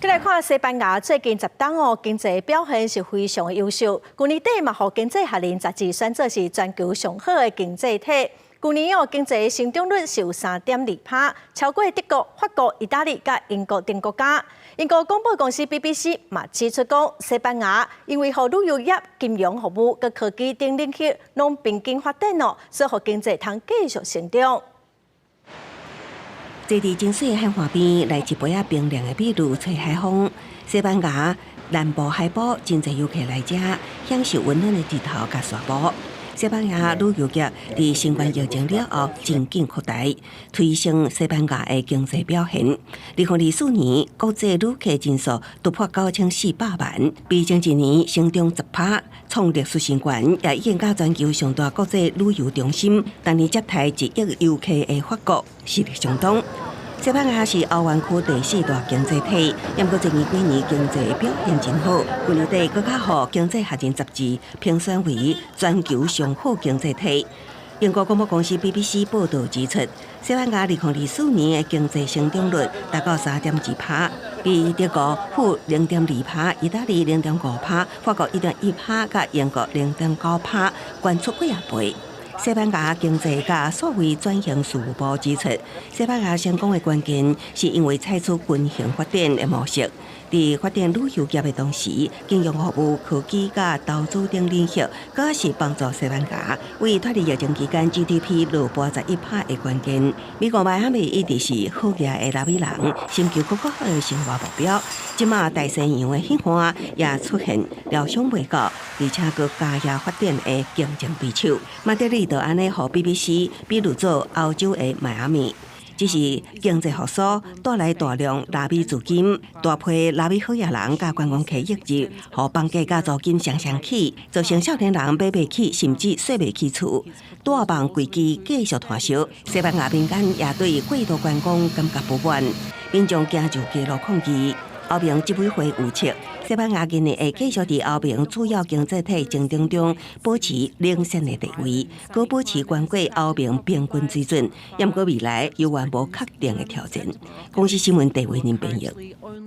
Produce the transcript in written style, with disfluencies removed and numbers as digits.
來看西班牙最近10冬哦，經濟表現是非常優秀。舊年底嘛，予經濟學人雜誌選做是全球上好的經濟體。舊年哦，經濟成長率是有3.2趴，超過德國、法國、意大利佮英國等國家。英國廣播公司 BBC 嘛指出講，西班牙因為予旅遊業、金融服務佮科技等領域攏平均發展哦，所以予經濟通繼續成長。坐佇真媠海岸邊，來一杯仔冰涼的美祿，吹海風。西班牙南部海埔真濟遊客來遮，享受溫暖的日頭佮沙埔。西班牙旅遊業佇新冠疫情了後真緊擴大，推升西班牙的經濟表現。2024年國際旅客人數突破9400萬，比前一年成長10趴，創歷史新高，也已經佮全球上大國際旅遊中心，逐年接待1億遊客的法國實力相當。西班牙是歐元區第四大經濟體，毋過最近幾年經濟表現真好，舊年底閣較予經濟學人雜誌評選為全球上好經濟體。英國廣播公司 BBC 報導指出，西班牙2024年的經濟成長率達到3.2趴，比德國-0.2趴、意大利0.5趴、法國1.1趴、佮英國0.9趴，懸出幾仔倍。西班牙經濟佮數位轉型事務部指出，西班牙成功的關鍵是因為採取均衡發展的模式。佇發展旅遊業的同時，金融服務、科技佮投資等領域，閣是幫助西班牙為脫離疫情期間 GDP 落跋11趴的關鍵。美國邁阿密一直是好額的拉美人尋求閣較好的生活目標。這馬大西洋的彼岸也出現料想袂到，而且閣加速發展的競爭對手。馬德里就按呢予 BBC 比喻做歐洲的邁阿密。只是經濟復甦帶來大量拉美資金，大批拉美好額人佮觀光客湧入，予房價佮租金雙雙起，造成少年人買袂起，甚至稅袂起厝。貸房危機繼續拖燒，西班牙民間也對過度觀光感覺不滿，民眾行上街路抗議。歐盟執委會預測，西班牙今年會繼續佇歐盟主要經濟體競爭中保持領先的地位，閣保持懸過歐盟平均水準。毋過未來猶原無確定的挑戰。公視新聞地位林編譯。